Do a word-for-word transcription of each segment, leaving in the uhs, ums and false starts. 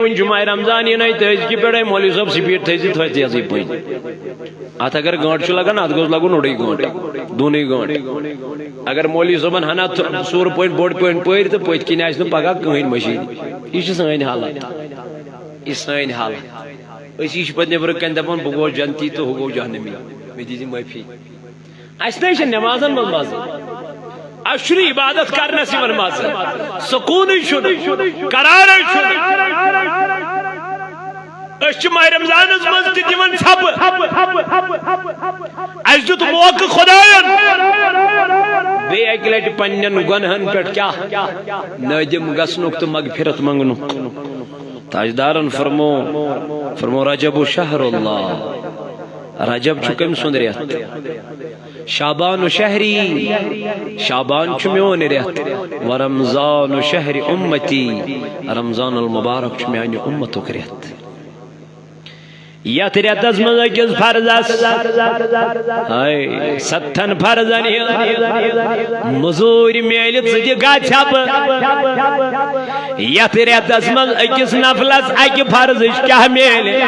وۄنۍ چھُ ماہِ رمضان یِنَے، تہٕ أزکہِ پٮ۪ٹھَے مولوی صٲب سپیٖڈ تھٲیزِ تھوٚد تیزٕے پٲٹھۍ۔ اَتھ اگر گٲنٛٹہٕ چھُ لگان، اَتھ گوٚژھ لگُن اوٚڑُے گٲنٛٹہٕ، دۄنٕے گٲنٛٹہٕ۔ اگر مولوی صٲبن ہنا تھ-، سوٗرٕ پٲٹھۍ بوٚڑ پٲٹھۍ پٔرۍ تہٕ پٔتھۍ کِنۍ آسہِ نہٕ پگاہ کٕہٕنۍ مٔشیٖد۔ یہِ چھِ سٲنۍ حالت، یہِ چھِ سٲنۍ حالت۔ أسۍ یہِ چھِ پتہٕ نیٚبرٕ کَنہِ دَپان، "بہٕ گوس جنتی تہٕ ہُہ گوٚو جہنمی، مےٚ دیٖزِ معٲفی۔" اَسہِ نَے چھِ نٮ۪مازَن منٛز مَزٕ، اَسہِ چھُنہٕ عبادت کرنَس یِوان مَزٕ، سکوٗنٕے چھُنہٕ، قرارٕے چھُنہٕ۔ أسۍ چھِ ماہِ رمضانَس منٛز تہِ دِوان ژھَپہٕ۔ اَسہِ دیُت موقعہٕ خۄدایَن بیٚیہِ اَکہِ لَٹہِ پنٛنٮ۪ن گۄنہَن پٮ۪ٹھ کیٛاہ نٲدِم گژھنُک تہٕ مغفرت منٛگنُک۔ تاجدارن فرمو، فرمو، "رجب شہر اللہ"، رجب چھُ کٔمۍ سُنٛد رٮ۪تھ؟ شعبان شہری، شعبان چھُ میون رٮ۪تھ، "ورمضان شہر امتی"، رمضان المبارک چھُ میانہِ امتُک رٮ۪تھ۔ یتھ رٮ۪تس منٛز أکِس فرضس، ہاے، ستن فرضن ہٕنٛز مٔزوٗرۍ میلہِ، ژٕ تہِ گژھ ژھٮ۪پہٕ۔ یتھ رٮ۪تس منٛز أکِس نفلس اکہِ فرضٕچ کیٛاہ میلہِ؟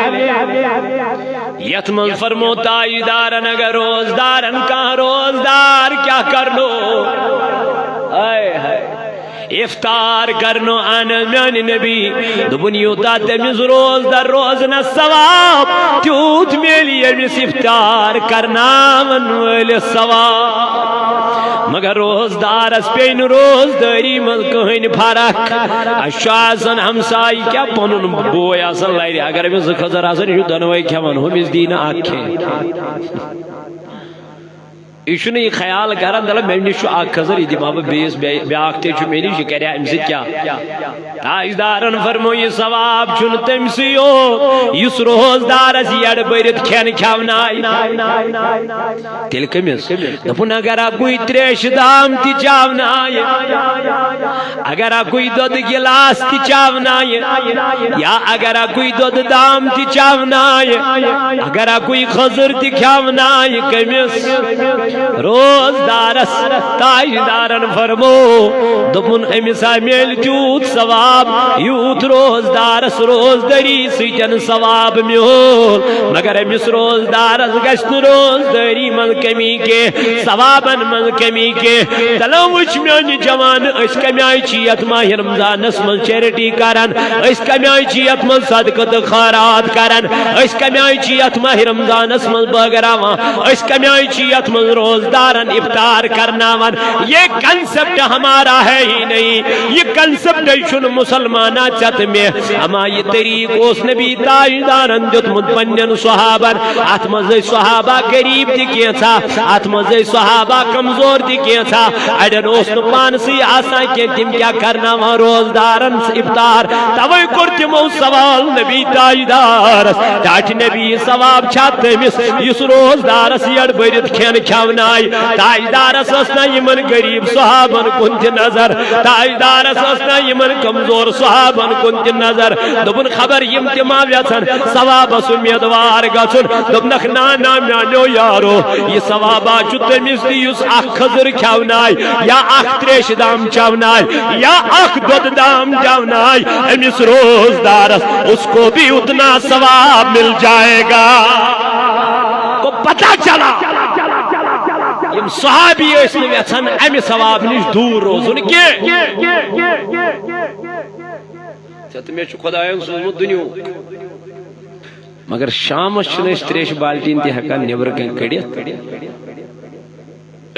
یتھ منٛز فرمو تاجدارن، اگر روزدارن کانٛہہ روزدار کیٛاہ کرنو؟ ہاے، ہاے۔ افطار کرنو اہن میانہِ نبی۔ دوٚپُن، یوٗتاہ تٔمِس روزدار روزنس ثواب، تیوٗت میلہِ ییٚمِس افطار کرناون وٲلِس ثواب۔ مگر روزدارس پیٚیہِ نہٕ روزدٲری منٛز کٕہٕنۍ فرق۔ اَسہِ چھُ آسان ہمسایہِ کیٛاہ، پنُن بوے آسان لرِ، اگر أمِس زٕ کھٔزر آسان، یہِ چھُ دۄنوَے کھٮ۪وان، ہُمِس دی نہٕ اکھ کھٮ۪ن۔ یہِ چھُنہٕ یہِ خیال کران، دَپان، "مےٚ نِش چھُ اکھ کھٔزٕر، یہِ دِمہٕ ہا بہٕ بیٚیِس، بیٚیہِ، بیٛاکھ تہِ چھُ مےٚ نِش، یہِ کرِ ہا اَمہِ سۭتۍ کیٛاہ؟" تاجدارن فرموو، یہِ ثواب چھُنہٕ تٔمۍ سٕے یوت، یُس روزدارس یَڈ بٔرِتھ کھٮ۪ن کھٮ۪ونایہِ۔ تیٚلہِ کٔمِس؟ دوٚپُن، اگر اکُے تریشہِ دام تہِ چاونایہِ، اگر اکُے دۄدٕ گِلاس تہِ چاونایہِ، یا اگر اکُے دۄدٕ دام تہِ چاونایہِ، اگر اکُے کھٔزٕر تہِ کھٮ۪ونایہِ، کٔمِس؟ روزدارس۔ تاجدارن فرمو، دوٚپُن، أمِس ہا میلہِ تیوٗت ثواب، یوٗت روزدارس روزدٲری سۭتۍ ثواب میول، مگر أمِس روزدارس گژھِ نہٕ روزدٲری منٛز کمی کینٛہہ، ثوابن منٛز کمی کینٛہہ۔ تلو وٕچھ میانہِ جوان، أسۍ کمہِ آیہِ چھِ یتھ ماہِ رمضانس منٛز چیرٹی کران؟ أسۍ کمہِ آیہِ چھِ یتھ منٛز صدقہٕ تہٕ خٲرات کران؟ أسۍ کمہِ آیہِ چھِ یتھ ماہِ رمضانس منٛز بٲگراوان؟ أسۍ کمہِ آیہِ چھِ یتھ منٛز روزدارن افطار کرناوان؟ یہ کنسپٹ ہمارا ہے ہی نہیں، یہ کنسپٹ چھُنہٕ مسلمانہ ژےٚ تہٕ مےٚ۔ اما یہ طریقہٕ اوس نبی تاجدارن دیُتمُت پننٮ۪ن صحابن۔ اتھ منٛز ٲسۍ صحابہ غریب تہِ کینٛژھا، اتھ منٛز ٲسۍ صحابہ کمزور تہِ کینٛژھا۔ اڑٮ۪ن اوس نہٕ پانسٕے آسان کینٛہہ، تِم کیٛاہ کرناوان روزدارن افطار؟ توے کوٚر تِمو سوال نبی تاجدارس، ٹاٹھۍ نبی، ثواب چھا تٔمِس یُس روزدارس یڑ بٔرِتھ کھٮ۪ن کھٮ۪ونایہِ؟ تاجدارس ٲس نہ یِمن غریب صحابن کُن تہِ نظر، تاجدارس ٲس نہ یِمن کمزور صحابن کُن تہِ نظر۔ دوٚپُن، خبر یِم تہِ ما یژھن ثوابس اُمیدوار گژھُن؟ دوٚپنکھ، نا نا میانیو یارو، یہِ ثوابا چھُ تٔمِس تہِ یُس اکھ کھٔزٕر کھٮ۪ونایہِ، یا اکھ تریشہِ دام چٮ۪ونایہِ، یا اکھ دۄدٕ دام چٮ۪ونایہِ۔ أمِس روزدارس، اس کو بھی اتنا ثواب مل جائے گا۔ کو پتہ چلا، یِم صحابی ٲسۍ نہٕ یژھان امہِ ثواب نِش دوٗر روزُن کینٛہہ۔ ژےٚ تہٕ مےٚ چھُ خۄدایَن سوٗزمُت دُنیاہُک۔ مگر شامس چھِنہٕ أسۍ تریشہِ بالٹیٖن تہِ ہٮ۪کان نیبرٕ کنہِ کٔڑِتھ۔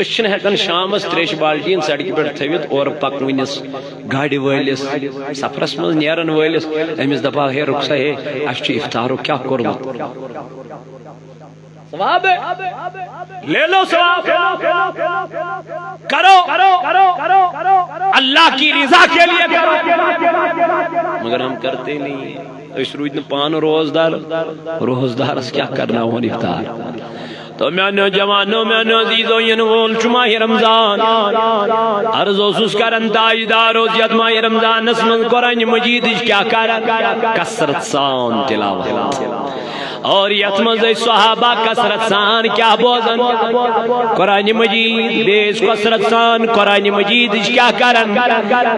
أسۍ چھِنہٕ ہٮ۪کان شامس تریشہِ بالٹیٖن سڑکہِ پٮ۪ٹھ تھٲوِتھ اورٕ پکنہٕ وٲلِس، گاڑِ وٲلِس، سفرس منٛز نیرن وٲلِس، أمِس دپہٕ ہاو، ہے رُخصا ہے، اَسہِ چھُ افطارُک کیٛاہ کوٚرمُت؟ ثواب ہے۔ لے لو ثواب۔ کرو۔ اللہ کی رضا کے لیے کرو۔ مگر ہم کرتے نہیں ہیں۔ أسۍ روٗدۍ نہٕ پانہٕ روزدار۔ روزدارس کیٛاہ کرناوہون افطار؟ تو میانیو جوانو، میانیو عزیزو، یِنہٕ وول چھُ ماہِ رمضان۔ عرض اوسُس کران، تاجدار اوس یتھ ماہِ رمضانس منٛز قرآن مجیدٕچ کیٛاہ کران؟ کثرت سان تلاوت۔ اور یتھ منٛز ٲسۍ صحابہ کثرت سان کیا بوزان؟ قرآن مجید۔ بیٚیہِ ٲسۍ کثرت سان قرآن مجید کیا کران؟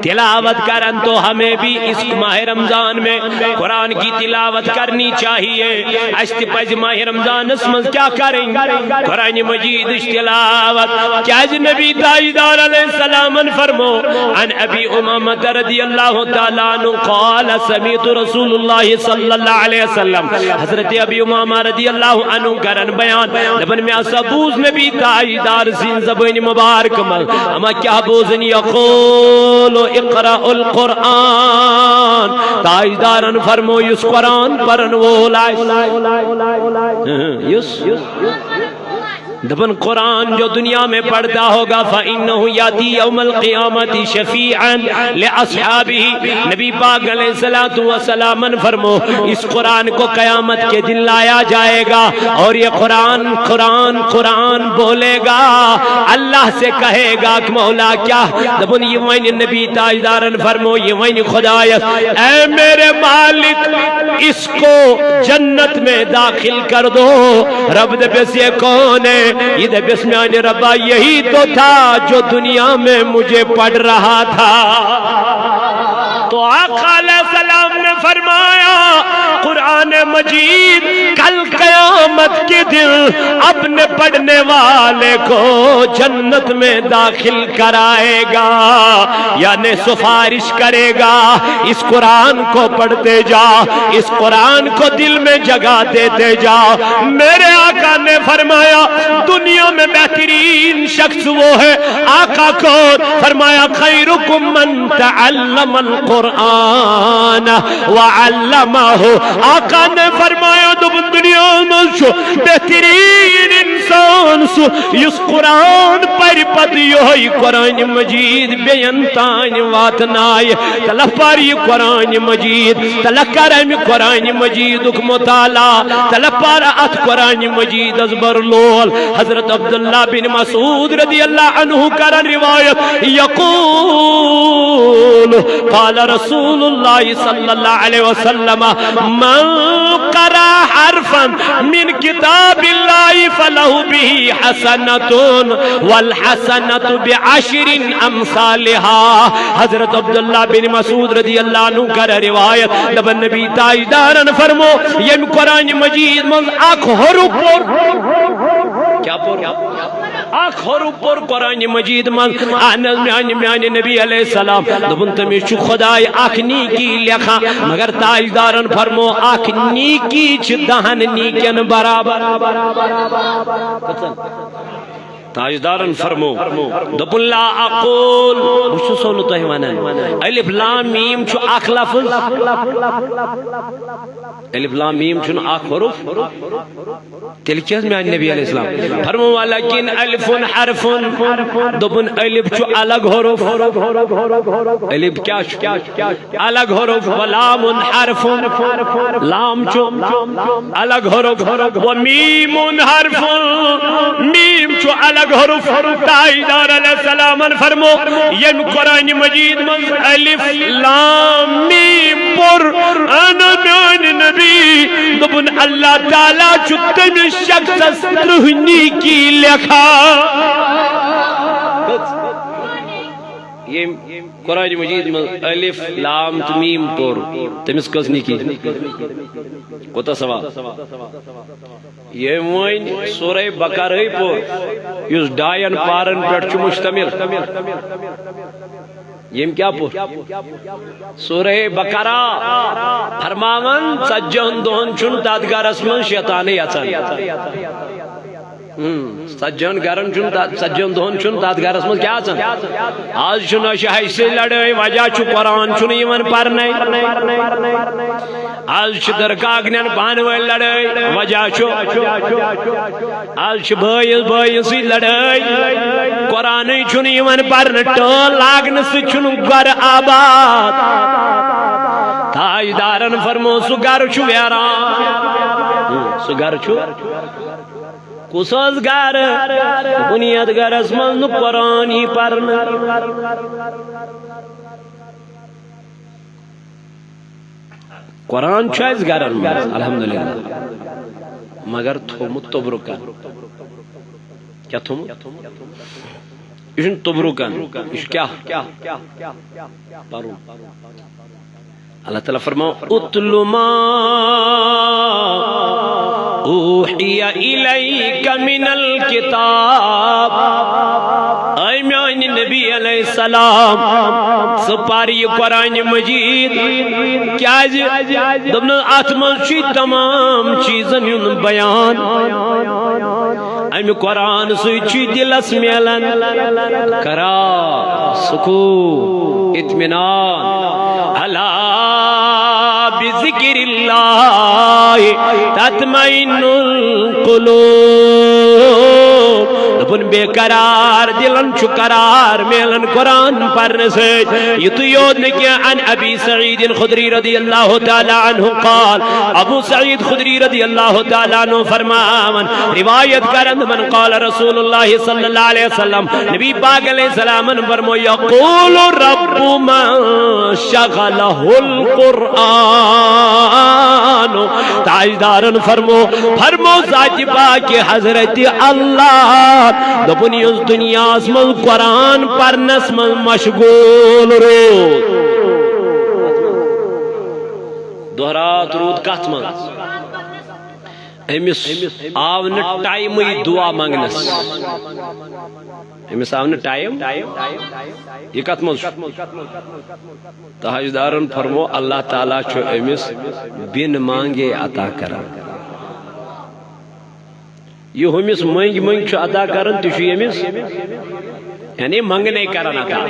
تلاوت کران۔ تو ہمیں بھی اس ماہ رمضان میں قرآن کی تلاوت کرنی چاہیے۔ اسہِ تہِ پزِ ماہ رمضانس منٛز کیا کرٕنۍ؟ قرآن مجید تلاوت۔ کیازِ نبی تاجدار علیہ السلام فرمو، عن ابی امامہ رضی اللہ تعالیٰ عنہ قال، سمعت رسول اللہ صلی اللہ علیہ وسلم، حضرت ابی امامہ رضی اللہ عنہ کرن بیان، دپن، مےٚ ہسا بوٗز نبی تاجدار سٕنٛزِ زبٲنۍ مبارک منٛز، اما کیا بوزن؟ یقول، اقرأ القرآن۔ تاجدارن فرمو، یُس قرآن پرن وول آسہِ۔ یُس دپن، قرآن جو دنیا میں پڑھتا ہوگا، فإنه يأتي يوم القيامة شفيعا لأصحابه۔ نبی پاک علیہ الصلوۃ والسلام فرمو، اس قرآن کو قیامت کے دن لایا جائے گا اور یہ قرآن، قرآن، قرآن بولے گا، اللہ سے کہے گا کہ مولا کیا؟ دپن، یہ وۄنۍ نبی تاجدارن فرمو، یہ وۄنۍ خدایس، اے میرے مالک، اس کو جنت میں داخل کر دو۔ رب دپس، یہ کون ہے؟ یہ دپس، میانہِ ربا، یہی تو تھا جو دنیا میں مجھے پڑھ رہا تھا۔ تو آقا علیہ السلام نے فرمایا، قرآن مجید کل قیامت کے دن اپنے پڑھنے والے کو جنت میں داخل کرائے گا، یعنی سفارش کرے گا۔ اس قرآن کو پڑھتے جاؤ، اس قرآن کو دل میں جگہ دیتے جاؤ۔ میرے آقا نے فرمایا، دنیا میں بہترین شخص وہ ہے۔ آقا کون؟ فرمایا، خیرکم من تعلم القرآن وعلمہ۔ آقا نے فرمایا، دوٚپُن، دنیا منٛز چھُ بہترین انسان سُہ، یُس قرآن پرِ پتہٕ یِہوٚے قرآن مجید بیٚین تام واتنایہِ۔ تلہ پَر یہِ قرآن مجید، تلہ کر امہِ قرآن مجیدُک مطالعہ، تلہ پَر اتھ قرآن مجیدس بر لول۔ حضرت عبداللہ بن مسعود رضی اللہ عنہ کرن روایت، یقول، قال رسول اللہ صلی اللہ علیہ وسلم، من قرأ حرفا من کتاب اللہ فلہ بہ حسنۃ والحسنۃ بعشر امثالہا۔ حضرت عبداللہ بن مسعود رضی اللہ عنہ کرن روایت، دپن، نبی تاجدارن فرمو، ییٚمۍ قرآن مجید منٛز اکھ حرف پوٚر، کیا پوٚر؟ اکھ حرف پوٚر قرآن مجید منٛز۔ اہن حظ، میانہِ، میانہِ نبی علیہ السلام دوٚپُن، تٔمِس چھُ خداے اکھ نیکی لیکھان، مگر تاجدارن فرمو، اکھ نیکی چھِ دہن نیکین برابر۔ تاجدارن فرمو، دوٚپُن، لا اقول، بہٕ چھُسو نہٕ تۄہہِ ونان، الف لام میم چھُ اکھ لفظ، الف لام میم چھُنہٕ اکھ حرف۔ تیٚلہِ کیٛاہ حظ میٛانہِ نبی علیہ السلام؟ فرمو، ولکن الف حرف۔ دوٚپُن، الف چھُ الگ حرف۔ الف کیٛاہ چھُ؟ الگ حرف۔ ولام حرف۔ لام چھُ الگ حرف۔ ومیم حرف۔ میم چھُ الگ حرف۔ تاجدار علیہ السلامن فرمو، ییٚمہِ قرآنِ مجید منٛز الف لام میم پوٚر، انا میانہِ نبی، دوٚپُن، اللہ تعالیٰ چھُ تٔمِس شخصس ترٕٛہ نیکی لیکھان۔ ییٚمۍ قرآنِ مجید منٛز الف لام تہٕ میم پوٚر، تٔمِس کٔژ نیکی؟ کوٗتاہ ثواب؟ ییٚمۍ وۄنۍ سورہ بقرہٕے پوٚر، یُس ڈاین پارن پٮ۪ٹھ چھُ مشتمل۔ ییٚمۍ کیٛاہ پوٚر؟ سورہ بقرہ۔ فرماوان، ژتجِہن دۄہن چھُنہٕ تتھ گرس منٛز شیطانٕے اژان۔ ہم، ژتجِہن گرن چھُنہٕ تتھ، ژتجِہن دۄہن چھُنہٕ تتھ گرس منٛز کیٛاہ اژان؟ آز چھُ نشہٕ ہشہِ سۭتۍ لڑٲے، وجہ چھُ قرآن چھُنہٕ یِوان پرنَے۔ آز چھِ دٕرکاکنٮ۪ن پانہٕ ؤنۍ لڑٲے، وجہ چھُ۔ آز چھِ بٲیِس بٲیِس سۭتۍ لڑٲے، قرآنٕے چھُنہٕ یِوان پرنہٕ، ٹٲل لاگنہٕ سۭتۍ چھُنہٕ گرٕ آباد۔ تاجدارن فرمو، سُہ گرٕ چھُ ویران۔ سُہ گرٕ چھُ، کُس حظ گرٕ؟ کُنہِ یتھ گرس منٛز نہٕ قرآن یی پرنہٕ۔ قرآن چھُ اَسہِ گرن منٛز، الحمدللہ، مگر تھوٚومُت توٚبرُکن۔ کیٛاہ تھوٚومُت؟ یہِ چھُنہٕ توٚبرُکن، یہِ چھُ کیٛاہ؟ پرُن۔ اللہ تعالیٰ فرماو، "اتل ما اوحی الیک من الکتاب"۔ اے میانہِ نبی علیہ السلام، ژٕ پر یہِ قرآن مجید۔ کیازِ؟ دوٚپنَس، اتھ منٛز چھُ تمام چیزن ہُنٛد بیان۔ امہِ قرآن سۭتۍ چھُ دلس میلان قرار، سکون، اطمینان۔ الا بذکر اللہ تطمئن القلوب۔ دوٚپُن، بے قرار دلن چھُ قرار میلان قرآن پرنہٕ سۭتۍ۔ یُتُے یوت نہٕ کینٛہہ، عن ابی سعید خدری رضی اللہ تعالیٰ عنہ قال، ابو سعید خدری رضی اللہ تعالیٰ عنہ فرماوان، روایت کرن من قال رسول اللہ صلی اللہ علیہ وسلم، نبی پاک علیہ السلام فرمو، یقول رب من شغلہ القرآن۔ تاجدارن فرمو، فرمو ذات پاک حضرت اللہ، دوٚپُن، یُس دنیاہس منٛز قرآن پرنس منٛز مشغول روٗد۔ دۄہ رات روٗد کتھ منٛز؟ أمِس آو نہٕ ٹایمٕے دُعا منٛگنس۔ أمِس آو نہٕ ٹایم۔ یہِ کتھ منٛز چھُ؟ تاجدارن فرمو، اللہ تعالیٰ چھُ أمِس بِن مانگے عطا کران۔ یہِ ہُمِس مٔنگۍ مٔنگۍ چھُ عطا کران، تہِ چھُ ییٚمِس، یعنی منگنے کران عطا۔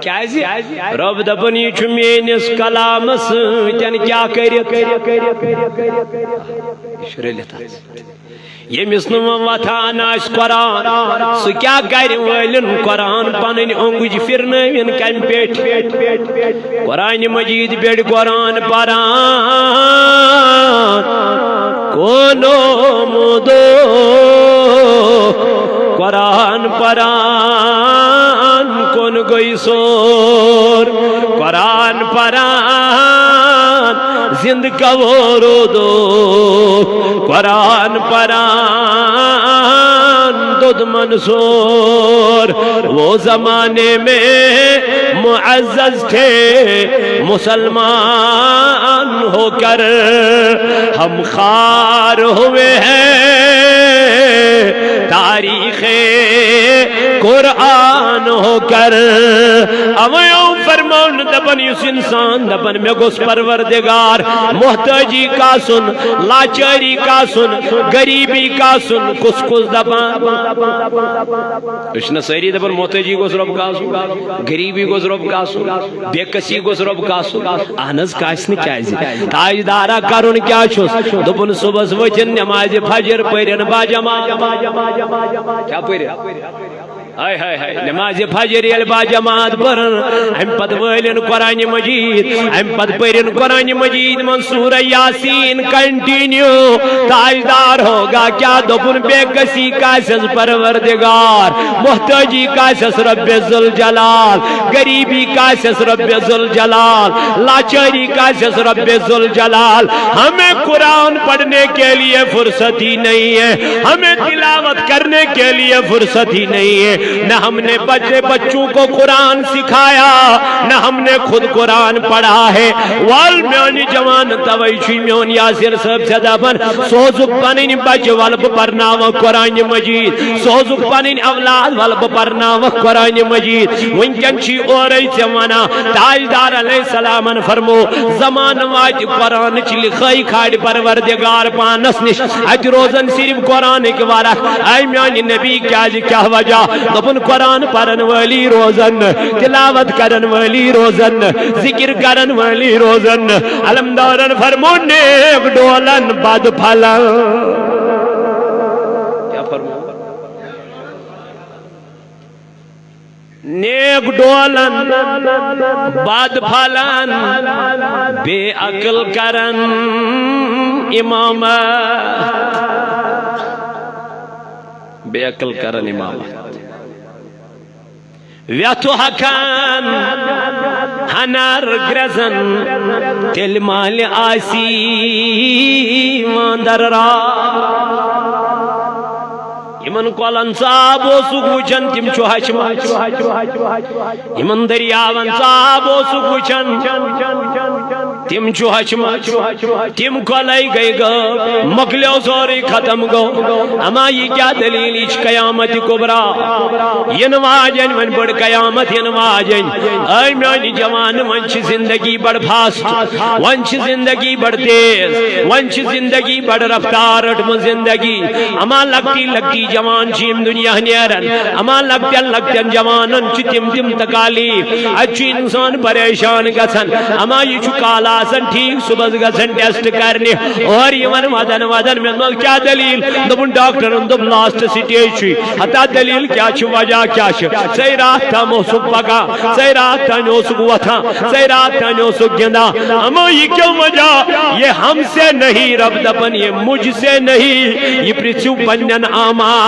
کیازِ؟ رۄب دپان، یہِ چھُ میٲنِس کلامس سۭتۍ کیٛاہ کٔرِتھ؟ یہِ چھُ رٔلِتھ اتھ سۭتۍ۔ ییٚمِس نہٕ وۄنۍ وۄتھان آسہِ قرآن، سُہ کیٛاہ کرِ؟ وٲلِن قرآن پنٕنۍ اونگُج پھرنٲوِن کمہِ پیٹھۍ؟ قرآن مجید پٮ۪ٹھ قرآن پران، کونو مودو قرآن پران، کون گئی سور قرآن پران، زند کور دو قرآن پران، دود منصور۔ وہ زمانے میں معزز تھے مسلمان ہو کر، ہم خوار ہوئے ہیں تاریخ قرآن ہو کر۔ اوے او فرماون دپان، یُس انسان دپان، مےٚ گوٚژھ پروردگار محتاجی کاسُن، لاچٲری کاسُن، غریبی کاسُن، کُس کُس دپان؟ أسۍ چھِنہ سٲری دپان، محتٲجی گوٚژھ رۄب کاسُن، غریبی گوٚژھ رۄب کاسُن، بے کسی گوٚژھ رۄب کاسُن۔ اہن حظ، کاسہِ نہٕ کیازِ؟ تاجدارا کرُن کیٛاہ چھُس؟ دوٚپُن، صبحس ؤتھِن، نمازِ فجر پٔرِن باجماعت۔ کیٛاہ پٔرِن؟ ہاے ہاے ہاے، نمازِ فجر ییٚلہِ باجماعت پٔرٕن، امہِ پتہٕ وٲلِن قرآنِ مجید، امہِ پتہٕ پٔرِن قرآنِ مجید منٛز سورہ یاسین کنٹینیو۔ تاجدار ہوگا کیا؟ دوٚپُن، بے کسی کاسٮ۪س پروردگار، محتاجی کاسٮ۪س رب ذوالجلال، غریبی کاسٮ۪س رب ذوالجلال، لاچاری کاسٮ۪س رب ذوالجلال۔ ہمیں قرآن پڑھنے کے لیے فرصت ہی نہیں ہے، ہمیں تلاوت کرنے کے لیے فرصت ہی نہیں ہے۔ نہ ہم نے بچے بچوں کو قرآن سکھایا، نہ ہم نے خود قرآن پڑھا ہے۔ وال میانی جوان، توے چھُے میون یاسر صٲب ژےٚ دپان، سوزُکھ پنٕنۍ بچہِ، ول بہٕ پرناوکھ قرآن مجید، سوزُکھ پنٕنۍ اولاد، ول بہٕ پرناوکھ قرآن مجید۔ وٕنکٮ۪ن چھُے اورے ژےٚ ونان، تاجدار علیہ السلامن فرمو، زمانہٕ واتہِ قرآنٕچ لکھٲے کھالہِ پروردگار پانس نِش۔ اتہِ روزن صرف قرآنٕکۍ ورق۔ اے میانہِ نبی، کیازِ، کیاہ وجہ؟ دوٚپُن، قرآن پرن وٲلی روزن نہٕ، تلاوت کرن وٲلی روزن نہٕ، ذکر کرن وٲلی روزن نہٕ۔ علمدارن فرمو، نیک ڈولن بد پھلن۔ کیا فرمو؟ نیک ڈولن بد پھلن، بے عقل کرن امامت۔ بے عقل کرن امامت۔ ویتھو ہکھن ہنر گرزن، تیٚلہِ مالہِ آسی واندر را۔ یِمن کۄلن ژاپ اوسُکھ وٕچھان، تِم چھُ ہچھِ منٛز۔ یِمن دٔریاون ژاپ اوسُکھ وٕچھان، تِم چھُ ہچھِ منٛز۔ تِم کۄلے گٔے غٲب، مۄکلیو سورُے، ختم گوٚو۔ اما یہِ کیٛاہ دٔلیٖل؟ یہِ چھِ قیامت کبریٰ یِنہٕ واجٮ۪ن، وۄنۍ بٔڑ قیامت یِنہٕ واجٮ۪ن۔ اے میٛانہِ جوان، وۄنۍ چھِ زندگی بڑٕ فاسٹ، وۄنۍ چھِ زندگی بڑٕ تیز، وۄنۍ چھِ زندگی بڑٕ رفتار رٔٹمٕژ زندگی۔ اما لۄکٹی لۄکٹی جوان چھِ یِم دُنیا نیران، اما لۄکٹٮ۪ن لۄکٹٮ۪ن جوانن چھِ تِم تِم تکالیف، اتہِ چھُ انسان پریشان گژھان۔ اما یہِ چھُ کالہٕ آسان ٹھیٖک، صُبحس گژھان ٹیسٹ کرنہِ، اورٕ یِوان ودان ودان، مےٚ دوٚپ، کیٛاہ دٔلیٖل؟ دوٚپُن، ڈاکٹرن دوٚپ، لاسٹ سٹیج چھُے۔ ہتا دٔلیٖل کیٛاہ چھِ، وجہ کیٛاہ چھِ؟ ژے راتھ تام اوسُکھ پکان، ژے راتھ تام اوسُکھ وۄتھان، ژے راتھ تام اوسُکھ گِنٛدان۔ اما یہِ کیٛاہ وجہ؟ یہ ہم سے نہیں، رب دپان، یہ مجھ سے نہیں، یہ پرژھِو پننٮ۪ن اعمالن۔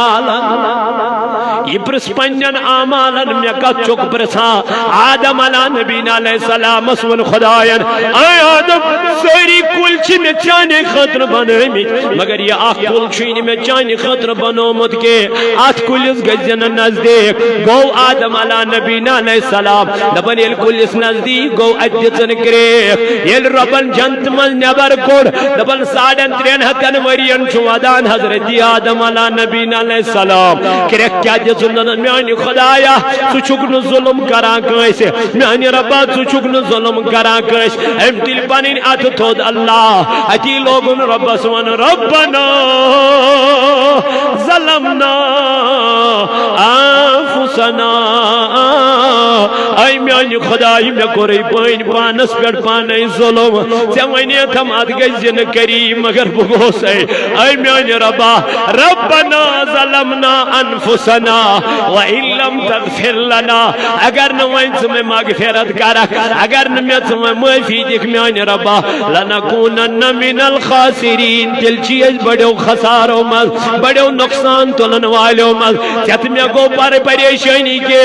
یہ پرژھ پننٮ۪ن اعمالن، مےٚ کتھ چھُکھ پرژھان؟ آدم علیٰ نبینا علیہ السلامس ووٚن خداین، اے آدم، سٲری کُلۍ چھِ مےٚ چانہِ خٲطرٕ بنٲومٕتۍ، مگر یہِ اکھ کُل چھُے نہٕ مےٚ چانہِ خٲطرٕ بنوومُت کینٛہہ۔ اتھ کُلِس گٔژھۍ زِ نہٕ نزدیٖک۔ گوٚو آدم علیٰ نبینا علیہ السلام دپان، ییٚلہِ کُلِس نزدیٖک گوٚو، اتہِ دِژٕن کرٛیکھ۔ ییٚلہِ رۄبن جنتہٕ منٛز نٮ۪بر کوٚڑ، دپان، ساڑن ترٛٮ۪ن ہتن ؤرین چھُ ودان حضرت آدم علیٰ نبینا علیہ السلام۔ کرٛیکھ کیٛاہ دِژٕن؟ دپان، میٛانہِ خدایا، ژٕ چھُکھ نہٕ ظُلم کران کٲنٛسہِ۔ میٛانہِ رۄبا، ژٕ چھُکھ نہٕ ظُلم کران کٲنٛسہِ۔ أمۍ تُلۍ پنٕنۍ اتھٕ تھوٚد، اللہ۔ اتی لوگُن رۄبس ونُن، ربنا ظلمنا انفسنا، اے میانہِ خدایہِ، مےٚ کوٚرُے پٲنۍ پانس پٮ۪ٹھ پانے ظلم۔ ژےٚ ونیتھم اتھ گژھِ زِنہٕ کری، مگر بہٕ گوسے۔ اے میانہِ رۄبا، ربنا ظلمنا انفسنا وان لم تغفر لنا، اگر نہٕ وۄنۍ ژٕ مےٚ مغفرت کرکھ، اگر نہٕ مےٚ ژٕ وۄنۍ معٲفی دِکھ، میانہِ رۄبا، لنکونن من الخاسرین، تیٚلہِ چھِ أسۍ بڑیو خسارو منٛز، بڑیو نۄقصان تُلن والیو منٛز۔ ژےٚ تہٕ مےٚ گوٚو پر پریشٲنی کہِ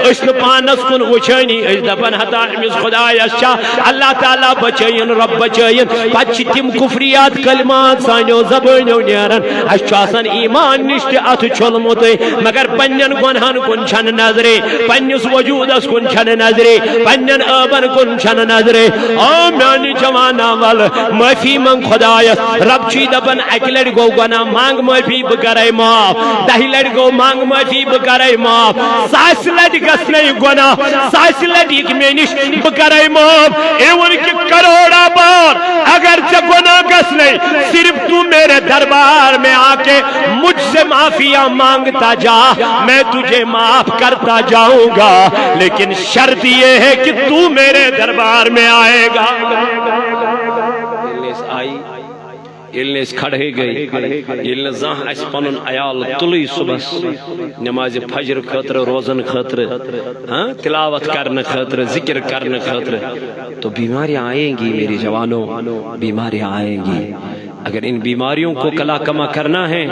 أسۍ نہٕ پانس کُن وٕچھٲنی، أسۍ دپان ہتا أمِس خدایس چھا اللہ تعالیٰ بچٲیِن، رۄب بچٲیِن۔ پتہٕ چھِ تِم کفریات کلمات سانیو زبٲنیو نیران۔ اسہِ چھُ آسان ایمان نِش تہِ اتھٕ چھوٚلمُتٕے، مگر پننٮ۪ن گۄنہن کُن چھنہٕ نظرے، پننِس وجودس کُن چھنہٕ نظرے، پننٮ۪ن عٲبن کُن چھنہٕ نظرے۔ او میانہِ جوانا ول، معٲفی منگ خدایس۔ رب چھُے دپان، اکہِ لٹہِ گوٚو گۄناہ، منگ معٲفی، بہٕ کرے معاف۔ دہہِ لٹہِ گوٚو، منگ معٲفی، بہٕ کرے معاف۔ ساسہِ لٹہِ گژھنے یہِ گۄناہ، ساسہِ لٹہِ یہِ مےٚ نِش، بہٕ کرے معاف۔ Even کہ کروڑا بار اگر ژےٚ گۄناہ گژھنے، صرف تو میرے دربار میں آ کے مجھ سے معافیاں مانگتا جا، میں تجھے معاف کرتا جاؤں گا، لیکن شرط یہ ہے کہ تو میرے دربار میں آئے گا۔ ییٚلہِ نہٕ أسۍ آیی، ییٚلہِ نہٕ أسۍ کھڑے گٔے، ییٚلہِ نہٕ زانٛہہ اَسہِ پَنُن عیال تُلٕے صُبحس نمازِ فجر خٲطرٕ، روزن خٲطرٕ، ہاں، تلاوت کرنہٕ خٲطرٕ، ذکر کرنہٕ خٲطرٕ، تو بیماریاں آئیں گی میرے جوانوں، بیماریاں آئیں گی۔ اگر ان بیماریوں کو کلا کما کرنا ہے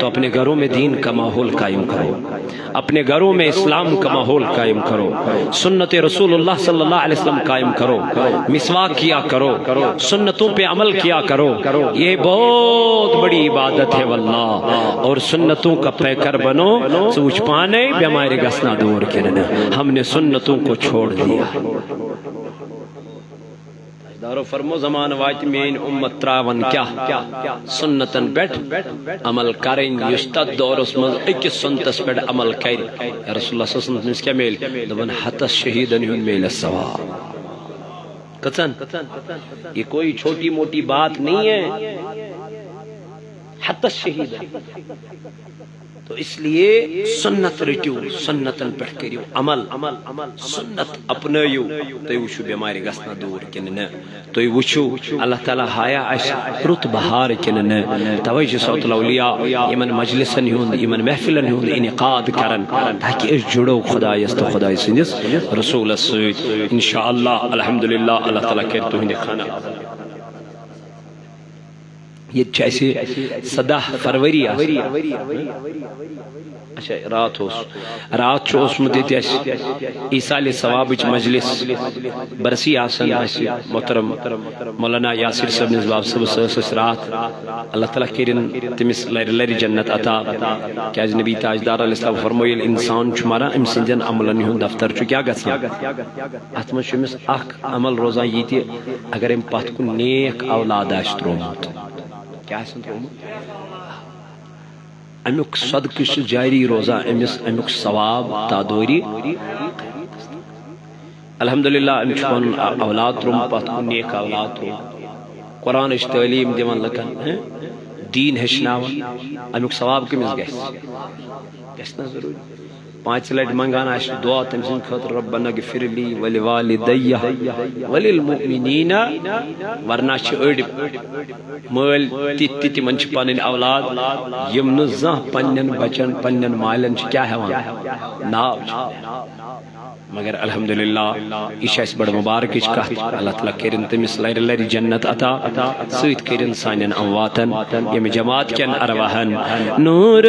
تو اپنے گھروں میں دین کا ماحول قائم کرو، اپنے گھروں میں اسلام کا ماحول قائم کرو، سنت رسول اللہ صلی اللہ علیہ وسلم قائم کرو، مسواک کیا کرو، سنتوں پہ عمل کیا کرو۔ یہ بہت بڑی عبادت ہے واللہ۔ اور سنتوں کا پیکر بنو۔ ژٕ وٕچھ پانے بیمارِ گژھنا دور کِنہٕ نہٕ۔ ہم نے سنتوں کو چھوڑ دیا۔ تاجدارو فرمو، زمانہٕ واتہِ میٲنۍ اُمت تراون کیاہ؟ سنتن پٮ۪ٹھ عمل کرٕنۍ۔ یُس تتھ دورس منٛز أکِس سنتس پٮ۪ٹھ عمل کرِ، یا رسول اللہ صلی اللہ علیہ وسلم، تٔمِس کیاہ میلہِ؟ دوٚپُن، ہتس شہیدن ہُنٛد میلہِ ثواب۔ کٔژن؟ یہ کوئی چھوٹی موٹی بات نہیں ہے۔ ہتس شہیدن۔ تو اس لیے سنت رٔٹِو، سنتن پٮ۪ٹھ کٔرِو عمل، سنت اپنٲیِو، تُہۍ وٕچھِو بٮ۪مارِ گژھنا دوٗر کِنہٕ نہٕ، تُہۍ وٕچھِو اللہ تعالیٰ ہایا اَسہِ رُت بہار کِنہٕ نہٕ۔ توے چھِ صوت الاولیاء یِمن مجلسن ہُنٛد، یِمن محفلن ہُنٛد انعقاد کران، تاکہِ أسۍ جُڑو خدایس تہٕ خدایہِ سٕنٛدِس رسوٗلس سۭتۍ۔ انشاءاللہ، الحمدللہ، اللہ تعالیٰ کرِ تُہنٛدِ خانہ آباد۔ ییٚتہِ چھِ اَسہِ سداہ فروری آسان۔ اچھا، راتھ اوس، راتھ چھُ اوسمُت ییٚتہِ اَسہِ ایصالِ ثوابٕچ مجلس برسی آسان اَسہِ محترم مولانا یاسر صٲبنِس باب صٲبس ٲس اَسہِ راتھ۔ اللہ تعالیٰ کٔرِن تٔمِس لرِ لرِ جنت عطا، کیازِ نبی تاجدار علیہ السلام فرموو، ییٚلہِ انسان چھُ مران، أمۍ سٕنٛدٮ۪ن عملن ہُنٛد دفتر چھُ کیٛاہ گژھان؟ اَتھ منٛز چھُ أمِس اکھ عمل روزان یہِ تہِ، اگر أمۍ پتھ کُن نیک اولاد آسہِ ترٛوومُت۔ کیٛاہ آسن ترٛوومُت؟ امیُک صدقہٕ چھُ جاری روزان أمِس، امیُک ثواب تادوری۔ الحمدللہ، أمۍ چھُ پنُن اولاد ترٛوومُت پتھ کُن، نیک اولاد ترٛوومُت، قرآنٕچ تعلیٖم دِوان لُکن، ہہ؟ دیٖن ہیٚچھناوان، امیُک ثواب کٔمِس گژھِ؟ گژھِ نہ ضروٗری؟ پانٛژِ لٹہِ منٛگان آسہِ دعا تٔمۍ سٕنٛدِ خٲطرٕ، ربنا اغفر لی ولوالدی وللمؤمنین، ورنہ چھِ أڑۍ مٲلۍ تِتھۍ تہِ، تِمن چھِ پنٕنۍ اولاد، یِم نہٕ زانٛہہ پننٮ۪ن بچن، پننٮ۪ن مالٮ۪ن چھِ کیٛاہ ہٮ۪وان؟ ناو چھِ۔ مگر الحمدللہ، یہِ چھِ اَسہِ بڑٕ مبارکٕچ کتھ۔ اللہ تعالیٰ کٔرِن تٔمِس لرِ لرِ جنت عطا، سۭتۍ کٔرِن سانٮ۪ن امواتن، ییٚمہِ جماعت کٮ۪ن ارواحن نوٗر